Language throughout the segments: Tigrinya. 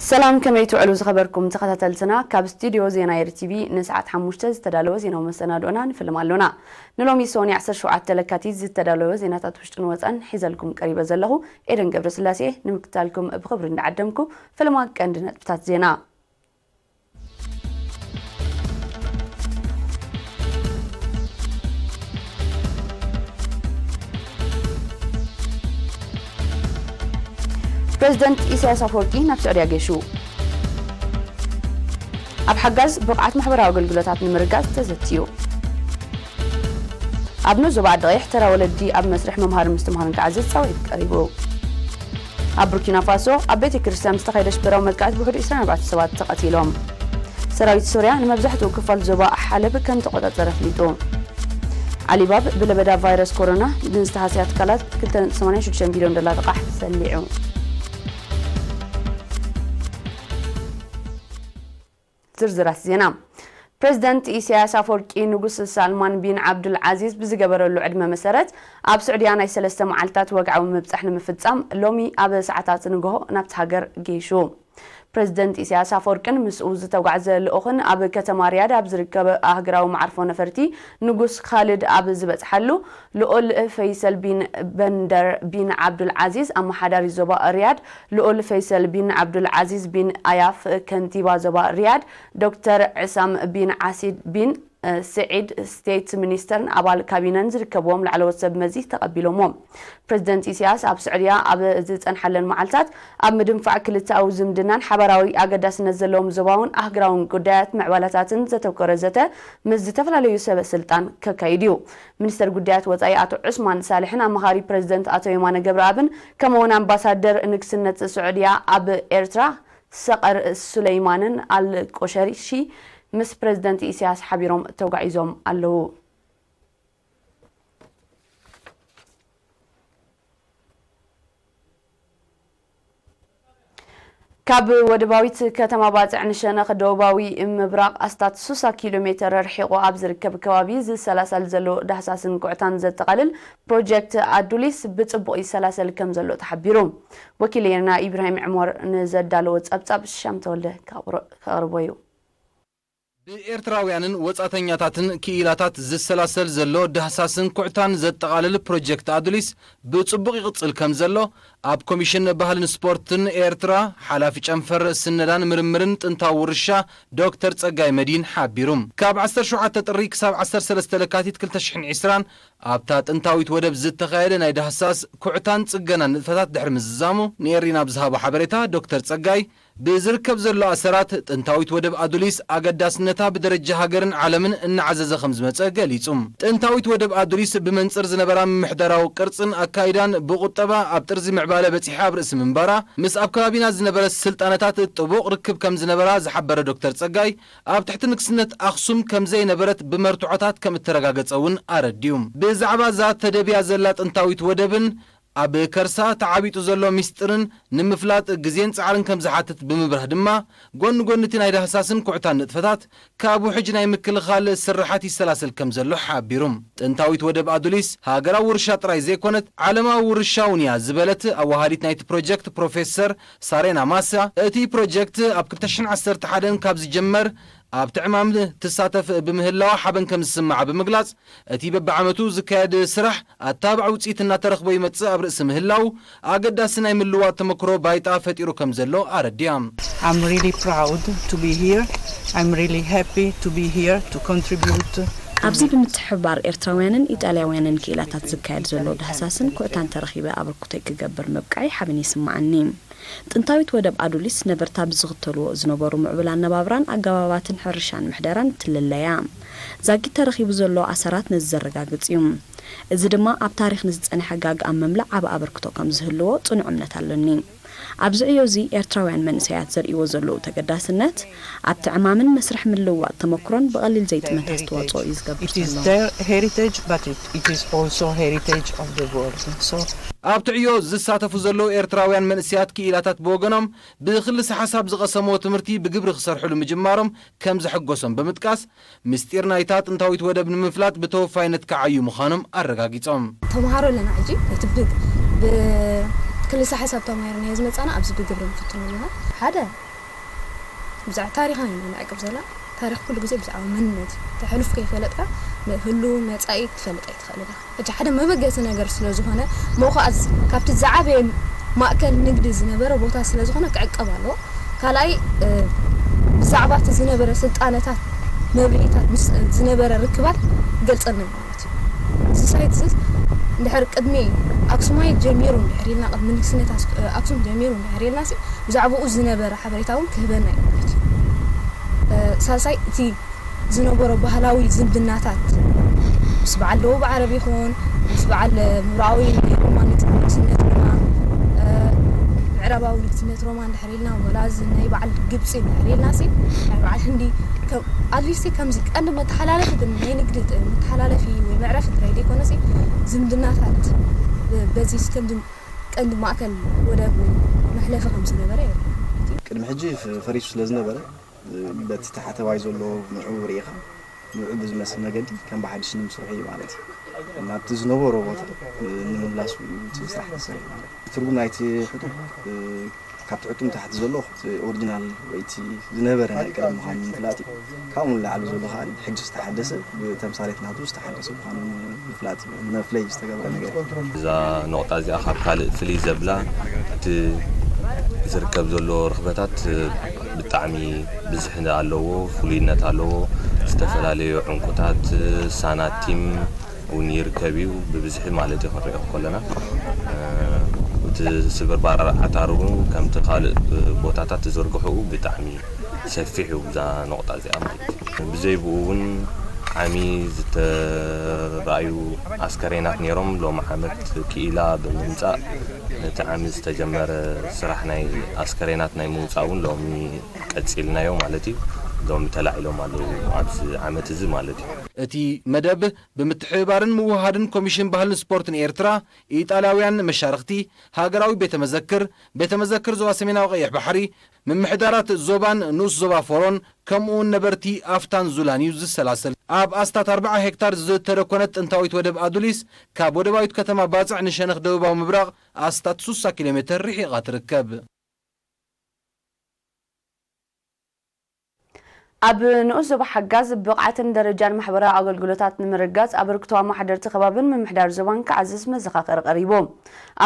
ሰላም፣ ከመይ ትውዕሉ ዝኸበርኩም ተኸታተልትና? ካብ ስቱዲዮ ዜና ኤሪ ቲቪ ንሰዓት ሓሙሽተ ዝተዳለወ ዜናዊ መሰናድኦና ንፍልም ኣሎና። ንሎሚ ሶኒ ዓሰርተ ሸውዓተ ለካቲት ዝተዳለወ ዜናታት ውሽጥን ወጻን ሒዘልኩም ቀሪበ ዘለኹ ኤደን ገብረስላሴ። ንምክትታልኩም ብኽብሪ እንዳዓደምኩ፣ ፍልማ ቀንዲ ነጥብታት ዜና። ፕሬዝደንት ኢሳያስ ኣፈወርቂ ናብ ስዑድያ ገሹ። ኣብ ሓጋዝ ብቕዓት ማሕበራዊ ኣገልግሎታት ንምርጋጽ ተዘትዩ። ኣብ ንኡስ ዞባ ዓዲ ቀይሕ ተራ ወለዲ ኣብ መስርሕ ምምሃርን ምስትምሃርን ክዓዝዝ ጻውዒት ቀሪቡ። ኣብ ቡርኪና ፋሶ ኣብ ቤተ ክርስቲያን ዝተኻየደ ሽበራዊ መጥቃዕቲ ብውሕዱ ዕስራን ኣርባዕተ ሰባት ተቐቲሎም። ሰራዊት ሶርያ ንመብዛሕትኡ ክፋል ዞባ ሓለብ ከም ተቖጻጸረ ኣፍሊጡ። ዓሊባብ ብለበዳ ቫይረስ ኮሮና ንዝተሃስያ ትካላት ክልተ ነጥቢ ሰማንያ ሽዱሽተ ቢልዮን ዶላር ልቓሕ ሰሊዑ። ዝርዝራት ዜና። ፕሬዝደንት ኢሳያስ ኣፈወርቂ ንጉስ ሳልማን ቢን ዓብዱል ዓዚዝ ብዝገበረሉ ዕድመ መሰረት ኣብ ስዑድያ ናይ ሰለስተ መዓልታት ወግዓዊ ምብጻሕ ንምፍጻም ሎሚ ኣብ ሰዓታት ንግሆ ናብቲ ሃገር ገይሹ። ፕሬዝደንት ኢሳያስ ኣፈወርቅን ምስኡ ዝተጓዕዘ ልኡኽን ኣብ ከተማ ሪያድ ኣብ ዝርከብ ኣህጉራዊ መዓርፎ ነፈርቲ ንጉስ ካልድ ኣብ ዝበጽሓሉ፣ ልኡል ፈይሰል ቢን በንደር ቢን ዓብዱል ዓዚዝ፣ ኣመሓዳሪ ዞባ ሪያድ፣ ልኡል ፈይሰል ቢን ዓብዱል ዓዚዝ ቢን ኣያፍ፣ ከንቲባ ዞባ ሪያድ፣ ዶክተር ዕሳም ቢን ዓሲድ ቢን ስዒድ፣ ስቴት ሚኒስተርን ኣባል ካቢነን ዝርከብዎም ላዕለዎት ሰብ መዚ ተቐቢሎምዎ። ፕሬዝደንት ኢሳያስ ኣብ ስዑድያ ኣብ ዝጸንሓለን መዓልታት፣ ኣብ ምድንፋዕ ክልተኣዊ ዝምድናን ሓባራዊ ኣገዳስነት ዘለዎም ዞባውን ኣህጉራውን ጉዳያት ምዕባላታትን ዘተኮረ ዘተ ምስ ዝተፈላለዩ ሰበ ስልጣን ከካይድ እዩ። ሚኒስተር ጉዳያት ወጻኢ ኣቶ ዑስማን ሳልሕን ኣማኻሪ ፕሬዝደንት ኣቶ የማነ ገብረኣብን፣ ከምኡ'ውን ኣምባሳደር ንግስነት ስዑድያ ኣብ ኤርትራ ሰቐር ሱለይማንን ኣል ቆሸሪሺ ምስ ፕሬዝደንት ኢሳያስ ሓቢሮም ተጓዒዞም ኣለዉ። ካብ ወደባዊት ከተማ ባጽዕ ንሸነኽ ደቡባዊ ምብራቕ ኣስታት ስሳ ኪሎ ሜተር ርሒቑ ኣብ ዝርከብ ከባቢ ዝሰላሰል ዘሎ ዳህሳስን ኩዕታን ዘጠቓልል ፕሮጀክት ኣዱሊስ ብጽቡቕ ይሰላሰል ከም ዘሎ ተሓቢሩ። ወኪልና ኢብራሂም ዕሞር ንዘዳለዎ ጸብጻብ ሽሻም ተወልደ ከቕርቦ እዩ። ብኤርትራውያንን ወጻተኛታትን ክኢላታት ዝሰላሰል ዘሎ ዳህሳስን ኩዕታን ዘጠቓልል ፕሮጀክት ኣዱሊስ ብጽቡቕ ይቕጽል ከም ዘሎ ኣብ ኮሚሽን ባህልን ስፖርትን ኤርትራ ሓላፊ ጨንፈር ስነዳን ምርምርን ጥንታዊ ውርሻ ዶክተር ጸጋይ መዲን ሓቢሩ። ካብ ዓሰርተ ሸውዓተ ጥሪ ክሳብ ዓሰርተ ሰለስተ ለካቲት ክልተ ሽሕን ዕስራን ኣብታ ጥንታዊት ወደብ ዝተኻየደ ናይ ዳህሳስ ኩዕታን ጽገናን ንጥፈታት ድሕሪ ምዝዛሙ ንኤሪና ብዝሃቦ ሓበሬታ ዶክተር ጸጋይ ብዝርከብ ዘሎ ኣሰራት ጥንታዊት ወደብ ኣዱሊስ ኣገዳስነታ ብደረጃ ሃገርን ዓለምን እናዓዘዘ ከም ዝመጸ ገሊጹ። ጥንታዊት ወደብ ኣዱሊስ ብመንጽር ዝነበራ ምምሕዳራዊ ቅርጽን ኣካይዳን ብቁጠባ ኣብ ጥርዚ ምዕባለ በጺሓ ኣብ ርእሲ ምንባራ ምስ ኣብ ከባቢና ዝነበረ ስልጣነታት ጥቡቕ ርክብ ከም ዝነበራ ዝሓበረ ዶክተር ጸጋይ ኣብ ትሕቲ ንግስነት ኣኽሱም ከም ዘይነበረት ብመርትዖታት ከም እተረጋገጸ እውን ኣረዲኡ። ብዛዕባ እዛ ተደብያ ዘላ ጥንታዊት ወደብን ኣብ ከርሳ ተዓቢጡ ዘሎ ሚስጥርን ንምፍላጥ ግዜን ጻዕርን ከም ዝሓትት ብምብራህ ድማ፣ ጎኒ ጎኒ እቲ ናይ ዳህሳስን ኩዕታን ንጥፈታት፣ ካብ ውሕጅ ናይ ምክልኻል ስርሓት ይሰላሰል ከም ዘሎ ሓቢሩ። ጥንታዊት ወደብ ኣዱሊስ ሃገራዊ ውርሻ ጥራይ ዘይኮነት፣ ዓለማዊ ውርሻ እውን እያ ዝበለት ኣዋሃዲት ናይቲ ፕሮጀክት ፕሮፌሰር ሳሬና ማሳ፣ እቲ ፕሮጀክት ኣብ ክልተ ሽሕን ዓሰርተ ሓደን ካብ ዝጀመር ኣብቲ ዕማም ትሳተፍ ብምህላዋ ሓበን ከም ዝስምዓ ብምግላጽ፣ እቲ በብዓመቱ ዝካየድ ስራሕ ኣተባባዕ ውጽኢት እናተረኽቦ ይመጽእ ኣብ ርእሲ ምህላው፣ ኣገዳሲ ናይ ምልዋጥ ተመክሮ ባይጣ ፈጢሩ ከም ዘሎ ኣረዲያ። I'm really proud to be here. I'm really happy to be here to contribute to ኣብዚ ብምትሕብባር ኤርትራውያንን ኢጣልያውያንን ክኢላታት ዝካየድ ዘሎ ዳህሳስን ኩዕታን ተረኺበ ኣበርክቶይ ክገብር ምብቃይ ሓበን ይስምዓኒ። ጥንታዊት ወደብ ኣዱሊስ ነበርታ ብዝኽተልዎ ዝነበሩ ምዕቡል ኣነባብራን ኣገባባትን ሕርሻን ምሕደራን ትልለያ። ዛጊት ተረኺቡ ዘሎ ኣሰራት ነዚ ዘረጋግጽ እዩ። እዚ ድማ ኣብ ታሪኽ ንዝጸንሐ ጋግ ኣብ ምምላእ ዓቢ ኣበርክቶ ከም ዝህልዎ ጽኑዕ እምነት ኣሎኒ። ኣብዚ ዕዮ እዚ ኤርትራውያን መንእሰያት ዘርእይዎ ዘለዉ ተገዳስነት፣ ኣብቲ ዕማምን መስርሕ ምልውዋጥ ተመክሮን ብቐሊል ዘይጥመት ኣስተዋጽኦ እዩ ዝገብር ዘሎ። It is their heritage, but it, it is also heritage of the world. So ኣብቲ ዕዮ ዝሳተፉ ዘለዉ ኤርትራውያን መንእሰያት ክኢላታት ብወገኖም፣ ብክልሰ ሓሳብ ዝቐሰምዎ ትምህርቲ ብግብሪ ክሰርሕሉ ምጅማሮም ከም ዘሐጎሶም ብምጥቃስ፣ ምስጢር ናይታ ጥንታዊት ወደብ ንምፍላጥ ብተወፋይነት ክዓዩ ምዃኖም ኣረጋጊጾም። ተምሃሮ ኣለና ሕጂ፣ እቲ ብ-፣ ብክልሰ ሓሳብ ተማሂርናዮ ዝመጻና ኣብዚ ብግብሪ ንፍትኖ ኣለና። ሓደ ብዛዕባ ታሪኽና ኢና ንዕቅብ ዘለና። ታሪኽ ኩሉ ግዜ ብዛዕባ መንነት እዩ። እቲ ሕሉፍ ከይፈለጥካ፣ ም-፣ ህሉው መጻኢ ክትፈልጥ ኣይትኽእልን ኢኻ። ሕጂ ሓደ መበገሲ ነገር ስለ ዝኾነ፣ መውኻስ ካብቲ ዝዓበየ ማእከል ንግዲ ዝነበረ ቦታ ስለ ዝኾነ ክዕቀብ ኣለዎ። ካልኣይ፣ እ፣ ብዛዕባ እቲ ዝነበረ ስልጣነታት፣ መብልዒታት፣ ምስ ዝነበረ ርክባት ክገልጸልና እዩ ማለት እዩ። እዚ ሳይት እዚ እንድሕር ቅድሚ ኣክሱማይት ጀሚሩ እንድሕር ኢልና፣ ቅድሚ ንግስነት ኣስ-፣ ኣክሱም ጀሚሩ እንድሕር ኢልና ሲ፣ ብዛዕባኡ ዝነበረ ሓበሬታ እውን ክህበና እዩ ማለት እዩ። እ፣ ሳልሳይ፣ እቲ ዝነበሮ ባህላዊ ዝምድናታት ምስ በዓል ደቡብ ዓረብ ይኹን፣ ምስ በዓል ምብራቓዊ ናይ ሮማ ንግስ-፣ ንግስነት ሮማ፣ እ፣ ምዕራባዊ ንግስነት ሮማ እንድሕር ኢልና፣ ወላ እዚ ናይ በዓል ግብጺ እንድሕር ኢልና ሲ፣ ናይ በዓል ህንዲ፣ ከም፣ ኣትሊስት ከምዚ ቀንዲ መተሓላለፊ ናይ ንግዲ ጥ-፣ መተሓላለፊ ወይ መዕረፊ ጥራይ ዘይኮነ ሲ፣ ዝምድናታት ብ-፣ በዚ ሲ ከምዚ ቀንዲ ማእከል ወደብ ወይ መሕለፊ ከም ዝነበረ የርኢ። ቅድሚ ሕጂ ፈ-፣ ፈሪሱ ስለ ዝነበረ፣ በቲ ታሕተዋይ ዘሎ ንዑ ርኢኻ፣ ንዑ ብዝመስል መገዲ ከም ብሓድሽ ንምስርሑ እዩ ማለት እዩ። ናብቲ ዝነበሮ ቦታ ንምምላሱ እዩ እቲ ስራሕ ተሰሪሑ ማለት እዩ። ትርጉም ናይቲ ሕጡም፣ ካብቲ ሕጡም ታሕቲ ዘሎ እቲ ኦሪጂናል ወይ እቲ ዝነበረ ናይ ቀደም ምዃኑ ንምፍላጥ እዩ። ካብኡ ንላዕሊ ዘሎ ከኣ ሕጂ ዝተሓደሰ፣ ብተምሳሌት ናቱ ዝተሓደሰ ምዃኑ ንምፍላጥ እዩ። መፍለይ ዝተገብረ ነገር እዩ። እዛ ነቑጣ እዚኣ ካብ ካልእ ፍልይ ዘብላ፣ እቲ ዝርከብ ዘሎ ርኽበታት ብጣዕሚ ብዝሒ ኣለዎ፣ ፍሉይነት ኣለዎ። ዝተፈላለዩ ዕንቁታት፣ ሳናቲም እውን ይርከብ እዩ፣ ብብዝሒ ማለት እዩ ክንሪኦ ከለና። እ፣ እቲ ስብርባር ዓታሩ እውን ከምቲ ካልእ ቦታታት ዝርግሕኡ ብጣዕሚ ሰፊሕ እዩ፣ እዛ ነቑጣ እዚኣ ማለት እዩ። ብዘይ ብኡ እውን ዓሚ ዝተራእዩ ኣስከሬናት ነይሮም። ሎሚ ዓመት ክኢላ ብምምጻእ ነቲ ዓሚ ዝተጀመረ ስራሕ ናይ ኣስከሬናት ናይ ምውጻእ እውን ሎሚ ቀጺልናዮ ማለት እዩ። ሎሚ ተላዒሎም ኣለዉ ኣብዚ ዓመት እዚ ማለት እዩ። እቲ መደብ ብምትሕብባርን ምውህሃድን ኮሚሽን ባህልን ስፖርትን ኤርትራ፣ ኢጣልያውያን መሻርኽቲ፣ ሃገራዊ ቤተ መዘክር፣ ቤተ መዘክር ዞባ ሰሜናዊ ቀይሕ ባሕሪ፣ ምምሕዳራት ዞባን ንኡስ ዞባ ፎሮን፣ ከምኡውን ነበርቲ ኣፍታን ዙላን እዩ ዝሰላሰል። ኣብ ኣስታት ኣርብዓ ሄክታር ዝተደኮነት ጥንታዊት ወደብ ኣዱሊስ፣ ካብ ወደባዊት ከተማ ባጽዕ ንሸነኽ ደቡባዊ ምብራቕ ኣስታት ሱሳ ኪሎ ሜተር ርሒቓ ትርከብ። ኣብ ንኡስ ዞባ ሓጋዝ ብቕዓትን ደረጃን ማሕበራዊ ኣገልግሎታት ንምርግጋጽ ኣበርክቶ ኣመሓደርቲ ከባብን ምምሕዳር ዞባን ክዓዝዝ መዘኻኸሪ ቀሪቡ።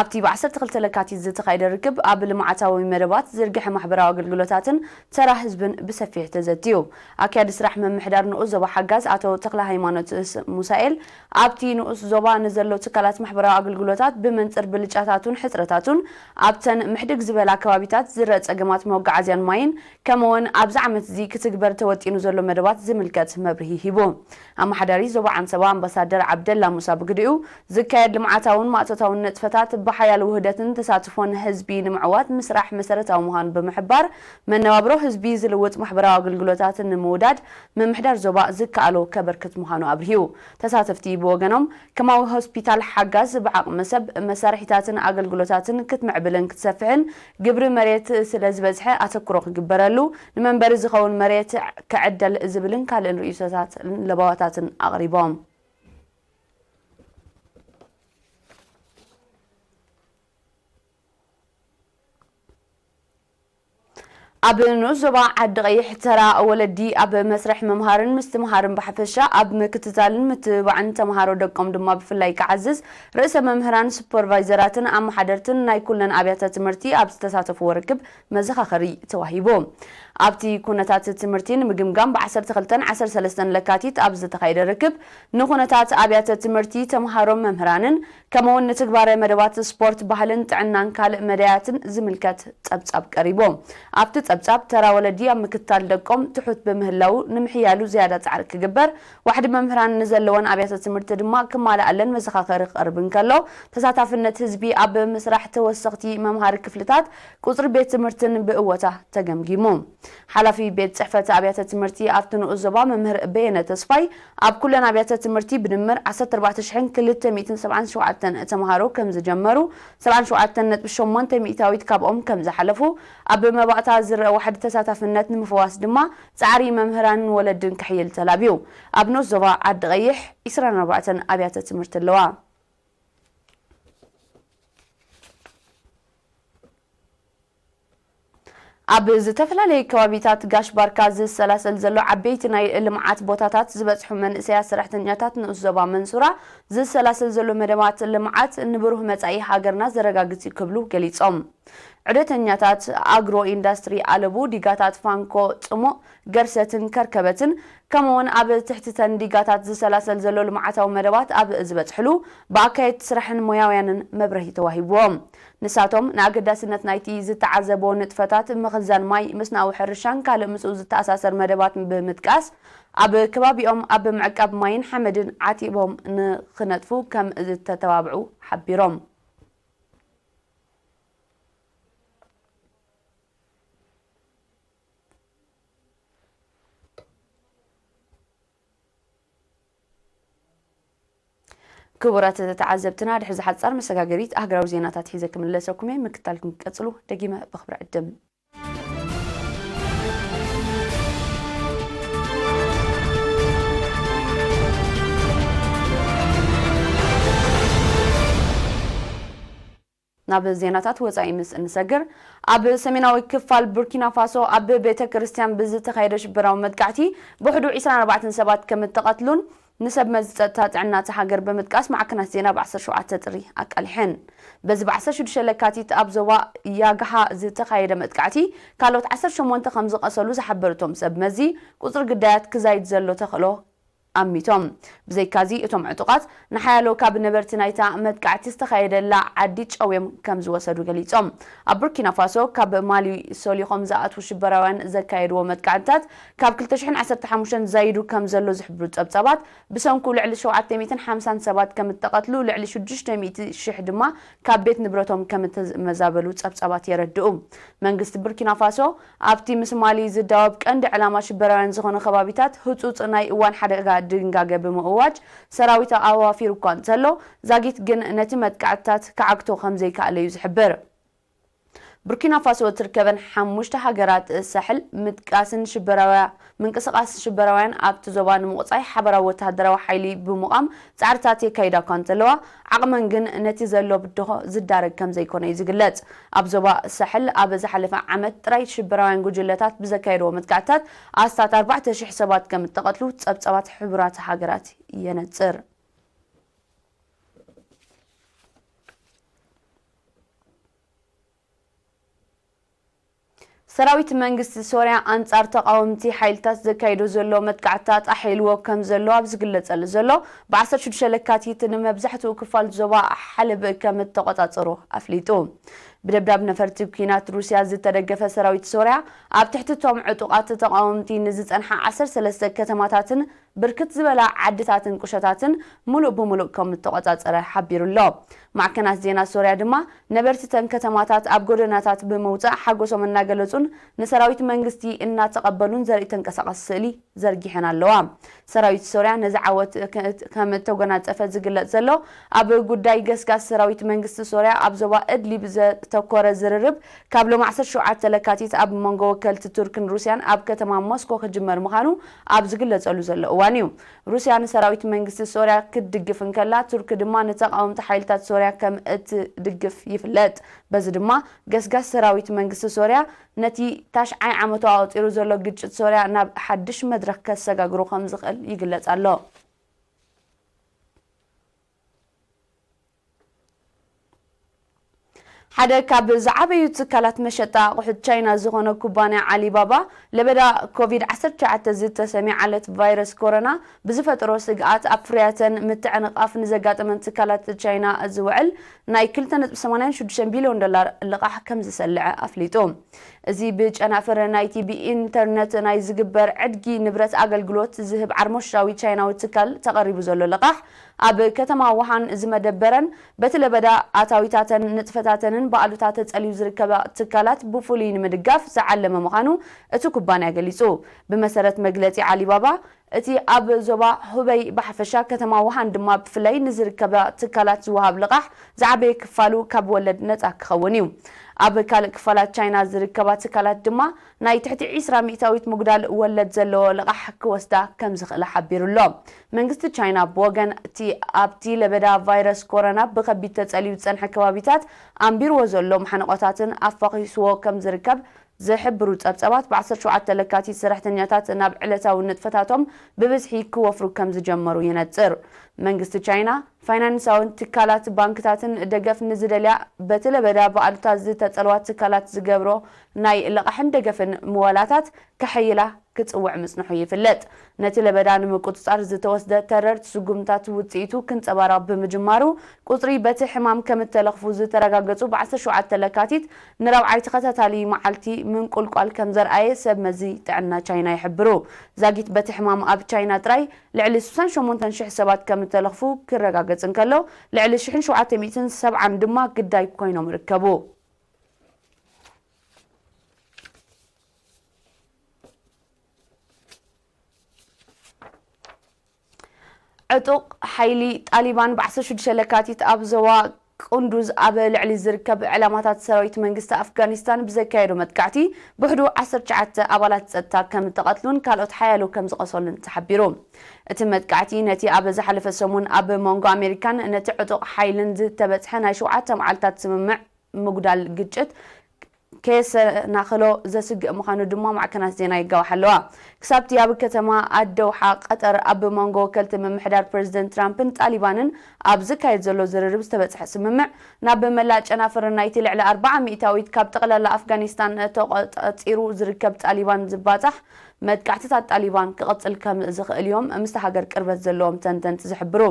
ኣብቲ ብዓሰርተ ክልተ ለካቲት ዝተኻየደ ርክብ፣ ኣብ ልምዓታዊ መደባት፣ ዝርግሐ ማሕበራዊ ኣገልግሎታትን ተራ ህዝብን ብሰፊሕ ተዘትዩ። ኣካያዲ ስራሕ ምምሕዳር ንኡስ ዞባ ሓጋዝ ኣቶ ተኽለ ሃይማኖት ስ-፣ ሙሳኤል፣ ኣብቲ ንኡስ ዞባ ንዘለዉ ትካላት ማሕበራዊ ኣገልግሎታት ብመንጽር ብልጫታቱን ሕጽረታቱን፣ ኣብተን ምሕድግ ዝበላ ከባቢታት ዝረአ ጸገማት መጓዓዝያን ማይን፣ ከምኡ'ውን ኣብዚ ዓመት እዚ ክትግበር ተወጢኑ ዘሎ መደባት ዝምልከት መብርሂ ሂቡ። ኣመሓዳሪ ዞባ ዓንሰባ ኣምባሳደር ዓብደላ ሙሳ ብግዲኡ፣ ዝካየድ ልምዓታውን ማእቶታውን ንጥፈታት ብሓያል ውህደትን ተሳትፎን ህዝቢ ንምዕዋት ምስራሕ መሰረታዊ ምዃኑ ብምሕባር፣ መነባብሮ ህዝቢ ዝልውጥ ማሕበራዊ ኣገልግሎታት ንምውዳድ ምምሕዳር ዞባ ዝከኣሎ ከበርክት ምዃኑ ኣብርሂኡ። ተሳተፍቲ ብወገኖም፣ ከማዊ ሆስፒታል ሓጋዝ ብዓቕመ ሰብ፣ መሳርሒታትን ኣገልግሎታትን ክትምዕብልን ክትሰፍሕን፣ ግብሪ መሬት ስለ ዝበዝሐ ኣተኩሮ ክግበረሉ፣ ንመንበሪ ዝኸውን መሬት ክዕደል ዝብልን ካልእን ርእይቶታትን ለበዋታትን ኣቕሪቦም። ኣብ ንኡስ ዞባ ዓዲ ቀይሕ፣ ተራ ወለዲ ኣብ መስርሕ ምምሃርን ምስትምሃርን ብሓፈሻ፣ ኣብ ምክትታልን ምትብባዕን ተምሃሮ ደቆም ድማ ብፍላይ ክዓዝዝ፣ ርእሰ መምህራን፣ ሱፐርቫይዘራትን ኣመሓደርትን ናይ ኩለን ኣብያተ ትምህርቲ ኣብ ዝተሳተፍዎ ርክብ መዘኻኸሪ ተዋሂቡ። ኣብቲ ኩነታት ትምህርቲ ንምግምጋም ብ ዓሰርተ ክልተን ዓሰርተ ሰለስተን ለካቲት ኣብ ዝተኻየደ ርክብ፣ ንኩነታት ኣብያተ ትምህርቲ፣ ተምሃሮን መምህራንን፣ ከምኡ'ውን ንትግባረ መደባት ስፖርት፣ ባህልን ጥዕናን ካልእ መዳያትን ዝምልከት ጸብጻብ ቀሪቡ። ኣብቲ ጸብጻብ፣ ተራ ወለዲ ኣብ ምክትታል ደቆም ትሑት ብምህላዉ፣ ንምሕያሉ ዝያዳ ጻዕሪ ክግበር፣ ዋሕዲ መምህራን ንዘለወን ኣብያተ ትምህርቲ ድማ ክማልኣለን መዘኻኸሪ ክቐርብ እንከሎ፣ ተሳታፍነት ህዝቢ ኣብ ምስራሕ ተወሰኽቲ መምሃሪ ክፍልታት፣ ቁጽሪ ቤት ትምህርትን ብእወታ ተገምጊሙ። ሓላፊ ቤት ጽሕፈት ኣብያተ ትምህርቲ ኣብቲ ንኡስ ዞባ መምህር በየነ ተስፋይ፣ ኣብ ኩለን ኣብያተ ትምህርቲ ብድምር ዓሰርተ ኣርባዕተ ሽሕን ክልተ ሚእትን ሰብዓን ሸውዓተን ተምሃሮ ከም ዝጀመሩ፣ ሰብዓን ሸውዓተን ነጥቢ ሸሞንተ ሚእታዊት ካብኦም ከም ዝሓለፉ፣ ኣብ መባእታ ዝረአ ዋሕዲ ተሳታፍነት ንምፍዋስ ድማ ጻዕሪ መምህራንን ወለድን ክሕይል ተላብዩ። ኣብ ንኡስ ዞባ ዓዲ ቀይሕ፣ ዕስራን ኣርባዕተን ኣብያተ ትምህርቲ ኣለዋ። ኣብ ዝተፈላለዩ ከባቢታት ጋሽ ባርካ ዝሰላሰል ዘሎ ዓበይቲ ናይ ልምዓት ቦታታት ዝበፅሑ መንእሰያት ሰራሕተኛታት ንኡስ ዞባ መንሱራ ዝሰላሰል ዘሎ መደባት ልምዓት ንብሩህ መጻኢ ሃገርና ዘረጋግጽ እዩ ክብሉ ገሊጾም። ዑደተኛታት ኣግሮ ኢንዳስትሪ ኣለቡ፣ ዲጋታት ፋንኮ፣ ጽሙእ፣ ገርሰትን ከርከበትን ከምኡውን ኣብ ትሕቲ ተን ዲጋታት ዝሰላሰል ዘሎ ልምዓታዊ መደባት ኣብ ዝበጽሕሉ ብኣካየድቲ ስራሕን ሞያውያንን መብርሂ ተዋሂብዎም። ንሳቶም ንኣገዳስነት ናይቲ ዝተዓዘቦ ንጥፈታት ምኽዛን ማይ፣ ምስናዊ ሕርሻን ካልእ ምስኡ ዝተኣሳሰር መደባት ብምጥቃስ ኣብ ከባቢኦም ኣብ ምዕቃብ ማይን ሓመድን ዓቲቦም ንኽነጥፉ ከም ዝተተባብዑ ሓቢሮም። ክቡራት ተዓዘብትና፣ ድሕሪ ዝሓጻር መሰጋገሪት ኣህግራዊ ዜናታት ሒዘ ክምለሰኩም እየ። ምክታልኩም ቀጽሉ። ደጊመ ብኽብሪ ዕድም። ናብ ዜናታት ወጻኢ ምስ እንሰግር፣ ኣብ ሰሜናዊ ክፋል ቡርኪና ፋሶ ኣብ ቤተ ክርስቲያን ብዝተኻየደ ሽበራዊ መጥቃዕቲ ብውሕዱ ዕስራን ኣርባዕተን ሰባት ከም እተቐትሉን ንሰብ መዚ ጸጥታ ጥዕና እታ ሃገር ብምጥቃስ ማዕከናት ዜና ብ ዓሰርተ ሸውዓተ ጥሪ ኣቃሊሐን። በዚ ብ ዓሰርተ ሽዱሽተ ለካቲት ኣብ ዞባ ያግሃ ዝተኻየደ መጥቃዕቲ ካልኦት ዓሰርተ ሸሞንተ ከም ዝቐሰሉ ዝሓበሩ እቶም ሰብ መዚ፣ ቁጽሪ ግዳያት ክዛይድ ዘሎ ተኽእሎ ኣሚቶም። ብዘይካዚ እቶም ዕጡቓት ንሓያሎ ካብ ነበርቲ ናይታ መጥቃዕቲ ዝተኻየደላ ዓዲ ጨውዮም ከም ዝወሰዱ ገሊጾም። ኣብ ቡርኪና ፋሶ ካብ ማሊ ሰሊኾም ዝኣትዉ ሽበራውያን ዘካየድዎ መጥቃዕትታት ካብ ክልተ ሽሕን ዓሰርተ ሓሙሽተን ዛይዱ ከም ዘሎ ዝሕብሩ ጸብጻባት፣ ብሰንኩ ልዕሊ ሸውዓተ ሚእትን ሓምሳን ሰባት ከም እተቐትሉ፣ ልዕሊ ሽዱሽተ ሚእቲ ሽሕ ድማ ካብ ቤት ንብረቶም ከም እተመዛበሉ ጸብጻባት የረድኡ። መንግስቲ ቡርኪና ፋሶ ኣብቲ ምስ ማሊ ዝዳወብ ቀንዲ ዕላማ ሽበራውያን ዝኾኑ ከባቢታት ህጹጽ ናይ እዋን ሓደጋ ድንጋገ ብምእዋጅ ሰራዊት ኣዋፊሩ እኳ እንተሎ፣ ዛጊት ግን ነቲ መጥቃዕትታት ክዓግቶ ከም ዘይከኣለ እዩ ዝሕብር። ቡርኪና ፋሶ እትርከበን ሓሙሽተ ሃገራት ሳሕል ምጥቃስን ሽበራውያ-፣ ምንቅስቓስ ሽበራውያን ኣብቲ ዞባ ንምቑጻይ ሓበራዊ ወተሃደራዊ ሓይሊ ብምቋም ጻዕርታት የካይዳ እኳ እንተለዋ፣ ዓቕመን ግን ነቲ ዘሎ ብድሆ ዝዳረግ ከም ዘይኮነ እዩ ዝግለጽ። ኣብ ዞባ ሳሕል ኣብ ዝሓለፈ ዓመት ጥራይ ሽበራውያን ጉጅለታት ብዘካየድዎ መጥቃዕትታት ኣስታት ኣርባዕተ ሽሕ ሰባት ከም እተቐትሉ ጸብጻባት ሕቡራት ሃገራት የነጽር። ሰራዊት መንግስቲ ሶርያ ኣንጻር ተቓወምቲ ሓይልታት ዘካይዶ ዘሎ መጥቃዕትታት ኣሕይልዎ ከም ዘሎ ኣብ ዝግለጸሉ ዘሎ፣ ብ ዓሰርተ ሽዱሽተ ለካቲት ንመብዛሕትኡ ክፋል ዞባ ሓለብ ከም እተቖጻጸሮ ኣፍሊጡ። ብደብዳብ ነፈርቲ ኲናት ሩስያ ዝተደገፈ ሰራዊት ሶርያ፣ ኣብ ትሕቲ እቶም ዕጡቓት ተቓወምቲ ንዝጸንሓ ዓሰርተ ሰለስተ ከተማታትን ብርክት ዝበላ ዓድታትን ቁሸታትን ምሉእ ብምሉእ ከም እተቖጻጸረ ሓቢሩ ኣሎ። ማዕከናት ዜና ሶርያ ድማ ነበርቲ እተን ከተማታት ኣብ ጎደናታት ብምውጻእ ሓጎሶም እናገለጹን ንሰራዊት መንግስቲ እናተቐበሉን ዘርኢ ተንቀሳቓሲ ስእሊ ዘርጊሐን ኣለዋ። ሰራዊት ሶርያ ነዚ ዓወት ከ-፣ ከም እተጎናጸፈ ዝግለጽ ዘሎ፣ ኣብ ጉዳይ ገስጋስ ሰራዊት መንግስቲ ሶርያ ኣብ ዞባ እድሊብ ዘተኮረ ዝርርብ ካብ ሎም ዓሰርተ ሸውዓተ ለካቲት ኣብ መንጎ ወከልቲ ቱርክን ሩስያን ኣብ ከተማ ሞስኮ ክጅመር ምዃኑ ኣብ ዝግለጸሉ ዘሎ እዋን እዩ። ሩስያ ንሰራዊት መንግስቲ ሶርያ ክትድግፍ እንከላ፣ ቱርክ ድማ ንተቓወምቲ ሓይልታት ሶርያ ከም እትድግፍ ይፍለጥ። በዚ ድማ ገስጋስ ሰራዊት መንግስቲ ሶርያ ነቲ ታሽዓይ ዓመቱ ኣቑጺሩ ዘሎ ግጭት ሶርያ ናብ ሓድሽ መድረኽ ከሰጋግሮ ከም ዝኽእል ይግለጽ ኣሎ። ሓደ ካብ ዝዓበዩ ትካላት መሸጣ ኣቑሑት ቻይና ዝኾነ ኩባንያ ዓሊባባ፣ ለበዳ ኮቪድ ዓሰርተ ትሽዓተ ዝተሰምየ ዓለት ቫይረስ ኮሮና ብዝፈጠሮ ስግኣት ኣብ ፍርያተን ምትዕንቓፍ ንዘጋጠመን ትካላት ቻይና ዝውዕል ናይ ክልተ ነጥቢ ሰማንያን ሽዱሽተን ቢልዮን ዶላር ልቓሕ ከም ዝሰልዐ ኣፍሊጡ። እዚ ብጨናፍር ናይቲ ብኢንተርነት ናይ ዝግበር ዕድጊ ንብረት ኣገልግሎት ዝህብ ዓርሞሻዊ ቻይናዊ ትካል ተቐሪቡ ዘሎ ልቓሕ፣ ኣብ ከተማ ውሃን ዝመደበረን በቲ ለበዳ ኣታዊታተን ንጥፈታተንን ብኣሉታ ተጸልዩ ዝርከባ ትካላት ብፍሉይ ንምድጋፍ ዝዓለመ ምዃኑ እቲ ኩባንያ ገሊጹ። ብመሰረት መግለጺ ዓሊባባ፣ እቲ ኣብ ዞባ ሁበይ ብሓፈሻ፣ ከተማ ውሃን ድማ ብፍላይ ንዝርከባ ትካላት ዝወሃብ ልቓሕ ዝዓበየ ክፋሉ ካብ ወለድ ነጻ ክኸውን እዩ። ኣብ ካልእ ክፋላት ቻይና ዝርከባ ትካላት ድማ ናይ ትሕቲ ዕስራ ሚእታዊት ምጉዳል ወለድ ዘለዎ ልቓሕ ክወስዳ ከም ዝኽእላ ሓቢሩ ኣሎ። መንግስቲ ቻይና ብወገን እቲ ኣብቲ ለበዳ ቫይረስ ኮሮና ብኸቢድ ተጸልዩ ዝጸንሐ ከባቢታት ኣንቢርዎ ዘሎ ማሕንቖታትን ኣፋኺስዎ ከም ዝርከብ ዝሕብሩ ጸብጸባት፣ ብ ዓሰርተ ሸውዓተ ለካቲት ሰራሕተኛታት ናብ ዕለታዊ ንጥፈታቶም ብብዝሒ ክወፍሩ ከም ዝጀመሩ ይነጽር። መንግስቲ ቻይና፣ ፋይናንሳውን ትካላት ባንክታትን ደገፍ ንዝደልያ፣ በቲ ለበዳ ብኣሉታ ዝተጸልዋ ትካላት ዝገብሮ ናይ ልቓሕን ደገፍን ምወላታት ከሐይላ ክጽውዕ ምጽንሑ ይፍለጥ። ነቲ ለበዳ ንምቁጽጻር ዝተወስደ ተረር ስጉምታት ውጽኢቱ ክንጸባረቕ ብምጅማሩ፣ ቁጽሪ በቲ ሕማም ከም እተለኽፉ ዝተረጋገጹ ብ ዓሰርተ ሸውዓተ ለካቲት ንራብዓይ ተኸታታሊ መዓልቲ ምንቁልቋል ከም ዘርኣየ ሰብ መዚ ጥዕና ቻይና ይሕብሩ። ዛጊት በቲ ሕማም ኣብ ቻይና ጥራይ ልዕሊ ስሳን ሸሞንተን ሽሕ ሰባት ከም እተለኽፉ ክረጋገጽ እንከሎ፣ ልዕሊ ሽሕን ሸውዓተ ሚእትን ሰብዓን ድማ ግዳይ ኮይኖም ይርከቡ። ዕጡቕ ሓይሊ ጣሊባን ብ ዓሰርተ ሽዱሽተ ለካቲት ኣብ ዞባ ቁንዱዝ ኣብ ልዕሊ ዝርከብ ዕላማታት ሰራዊት መንግስቲ ኣፍጋኒስታን ብዘካየዶ መጥቃዕቲ ብውሕዱ ዓሰርተ ትሽዓተ ኣባላት ጸጥታ ከም እተቐትሉን ካልኦት ሓያሎ ከም ዝቖሰሉን ተሓቢሩ። እቲ መጥቃዕቲ ነቲ ኣብ ዝሓለፈ ሰሙን ኣብ መንጎ ኣሜሪካን ነቲ ዕጡቕ ሓይልን ዝተበጽሐ ናይ ሸውዓተ መዓልታት ስምምዕ ምጉዳል ግጭት ከየሰናኽሎ ዘስግእ ምዃኑ ድማ ማዕከናት ዜና ይጋውሓ ኣለዋ። ክሳብቲ ኣብ ከተማ ኣደውሓ ቀጠር ኣብ መንጎ ወከልቲ ምምሕዳር ፕረዚደንት ትራምፕን ጣሊባንን ኣብ ዝካየድ ዘሎ ዝርርብ ዝተበጽሐ ስምምዕ፣ ናብ መላእ ጨናፍር ናይቲ ልዕሊ ኣርብዓ ሚእታዊት ካብ ጠቕላላ ኣፍጋኒስታን ተቖጻጺሩ ዝርከብ ጣሊባን ዝባጻሕ መጥቃዕትታት ጣሊባን ክቕጽል ከም ዝኽእል እዮም ምስቲ ሃገር ቅርበት ዘለዎም ተንተንቲ ዝሕብሩ።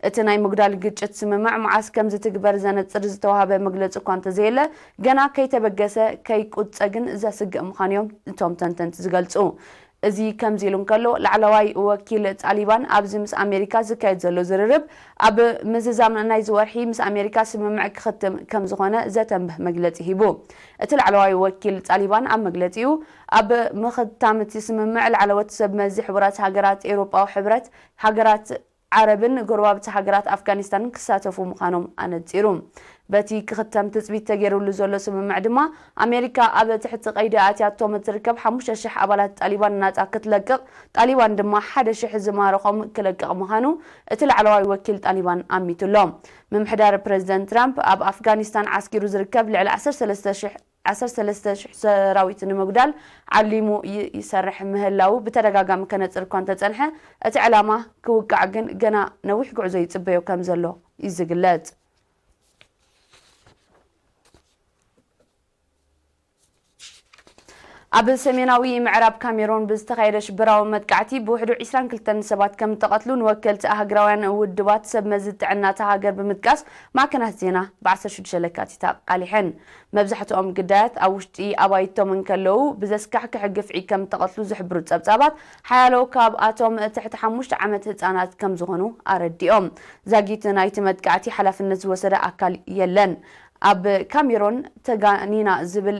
እቲ ናይ ምጉዳል ግጭት ስምምዕ መዓስ ከም ዝትግበር ዘነጽር ዝተዋህበ መግለጺ እኳ እንተዘየለ፣ ገና ከይተበገሰ ከይቁጸ ግን ዘስግእ ምዃኑ እዮም እቶም ተንተንቲ ዝገልጹ። እዚ ከምዚ ኢሉ እንከሎ፣ ላዕለዋይ ወኪል ጣሊባን ኣብዚ ምስ ኣሜሪካ ዝካየድ ዘሎ ዝርርብ ኣብ ምዝዛም ናይዚ ወርሒ ምስ ኣሜሪካ ስምምዕ ክኽትም ከም ዝኾነ ዘተንብህ መግለጺ ሂቡ። እቲ ላዕለዋይ ወኪል ጣሊባን ኣብ መግለጺኡ፣ ኣብ ምኽታም እቲ ስምምዕ ላዕለዎት ሰብ መዚ ሕቡራት ሃገራት፣ ኤውሮጳዊ ሕብረት፣ ሃገራት ዓረብን ጎረባብቲ ሃገራት ኣፍጋኒስታንን ክሳተፉ ምዃኖም ኣነጺሩ። በቲ ክኽተም ትጽቢት ተገይሩሉ ዘሎ ስምምዕ ድማ፣ ኣሜሪካ ኣብ ትሕቲ ቀይዲ ኣትያቶም እትርከብ ሓሙሽተ ሽሕ ኣባላት ጣሊባን ናጻ ክትለቅቕ፣ ጣሊባን ድማ ሓደ ሽሕ ዝማረኾም ክለቅቕ ምዃኑ እቲ ላዕለዋይ ወኪል ጣሊባን ኣሚቱ ኣሎ። ምምሕዳር ፕረዚደንት ትራምፕ ኣብ ኣፍጋኒስታን ዓስኪሩ ዝርከብ ልዕሊ ዓሰርተ ሰለስተ ሽሕ ዓሰርተ ሰለስተ ሽሕ ሰራዊት ንምጉዳል ዓሊሙ ይ-፣ ይሰርሕ ምህላዉ ብተደጋጋሚ ከነጽር እኳ እንተጸንሐ፣ እቲ ዕላማ ክውቃዕ ግን ገና ነዊሕ ጉዕዞ ይጽበዮ ከም ዘሎ እዩ ዝግለጽ። ኣብ ሰሜናዊ ምዕራብ ካሜሮን ብዝተኻየደ ሽበራዊ መጥቃዕቲ ብውሕዱ ዒስራን ክልተን ሰባት ከም እተቐትሉ ንወከልቲ ኣህግራውያን ውድባት ሰብ መዚ ጥዕና እታ ሃገር ብምጥቃስ ማዕከናት ዜና ብ ዓሰርተ ሽዱሽተ ለካቲት ኣቃሊሐን። መብዛሕትኦም ግዳያት ኣብ ውሽጢ ኣባይቶም እንከለዉ፣ ብዘስካሕክሕ ግፍዒ ከም እተቐትሉ ዝሕብሩ ጸብጻባት፣ ሓያሎ ካብኣቶም ትሕቲ ሓሙሽተ ዓመት ህጻናት ከም ዝኾኑ ኣረዲኦም። ዛጊት ናይቲ መጥቃዕቲ ሓላፍነት ዝወሰደ ኣካል የለን። ኣብ ካሜሮን ተጋኒና ዝብል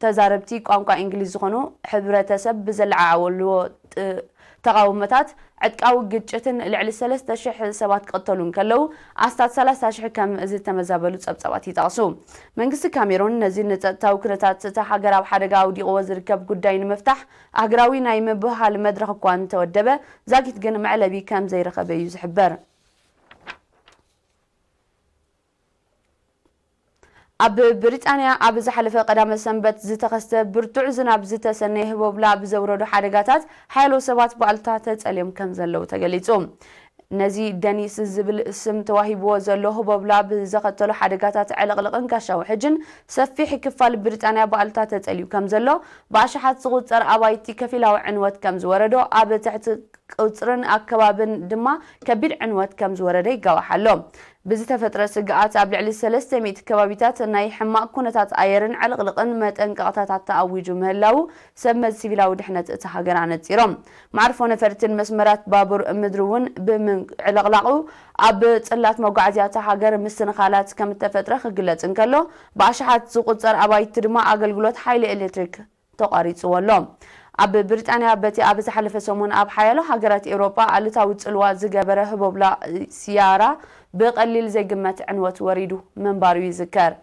ተዛረብቲ ቋንቋ እንግሊዝ ዝኾኑ ሕብረተሰብ ብዘለዓዓልዎ ጥ-፣ ተቓውሞታት ዕጥቃዊ ግጭትን ልዕሊ ሰለስተ ሽሕ ሰባት ክቕተሉ እንከለዉ፣ ኣስታት ሰላሳ ሽሕ ከም ዝተመዛበሉ ጸብጻባት ይጠቕሱ። መንግስቲ ካሜሩን ነዚ ንጸጥታዊ ኩነታት እታ ሃገር ኣብ ሓደጋ ኣውዲቕዎ ዝርከብ ጉዳይ ንምፍታሕ ኣህግራዊ ናይ ምብህሃል መድረኽ እኳ እንተወደበ፣ ዛጊት ግን መዕለቢ ከም ዘይረኸበ እዩ ዝሕበር። ኣብ ብሪጣንያ ኣብ ዝሓለፈ ቀዳመ ሰንበት ዝተኸስተ ብርቱዕ ዝናብ ዝተሰነየ ህቦብላ ብዘውረዶ ሓደጋታት ሓያሎ ሰባት ብኣሉታ ተጸልዮም ከም ዘለዉ ተገሊጹ። ነዚ ደኒስ ዝብል ስም ተዋሂብዎ ዘሎ ህቦብላ ብዘኸተሎ ሓደጋታት ዕልቕልቕን ጋሻ ውሕጅን ሰፊሕ ክፋል ብሪጣንያ ብኣሉታ ተጸልዩ ከም ዘሎ፣ ብኣሽሓት ዝቑጸር ኣባይቲ ከፊላዊ ዕንወት ከም ዝወረዶ፣ ኣብ ትሕቲ ቁጽርን ኣከባብን ድማ ከቢድ ዕንወት ከም ዝወረደ ይጋዋሕ ኣሎ። ብዝተፈጥረ ስግኣት ኣብ ልዕሊ ሰለስተ ሚእቲ ከባቢታት ናይ ሕማቕ ኩነታት ኣየርን ዕልቕልቕን መጠንቀቕታታት ተኣዊጁ ምህላዉ ሰብ መዚ ሲቪላዊ ድሕነት እታ ሃገር ኣነጺሮም። መዓርፎ ነፈርትን መስመራት ባቡር ምድሪ እውን ብምዕልቕላቑ ኣብ ጽላት መጓዓዝያ እታ ሃገር ምስንኻላት ከም እተፈጥረ ክግለጽ እንከሎ፣ ብኣሽሓት ዝቑጸር ኣባይቲ ድማ ኣገልግሎት ሓይሊ ኤሌክትሪክ ተቋሪጽዎ ኣሎ። ኣብ ብሪጣንያ በቲ ኣብ ዝሓለፈ ሰሙን ኣብ ሓያሎ ሃገራት ኤውሮጳ ኣሉታዊ ጽልዋ ዝገበረ ህቦብላ ሲያራ ብቐሊል ዘይግመት ዕንወት ወሪዱ ምንባሩ ይዝከር።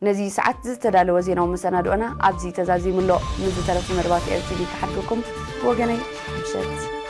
ነዚ ሰዓት ዝተዳለወ ዜናዊ መሰናድኦና ኣብዚ ተዛዚሙ ኣሎ። ንዝተረፉ መደባት ኤር ቲ ቪ ክሓድገኩም ብወገነይ ምሸት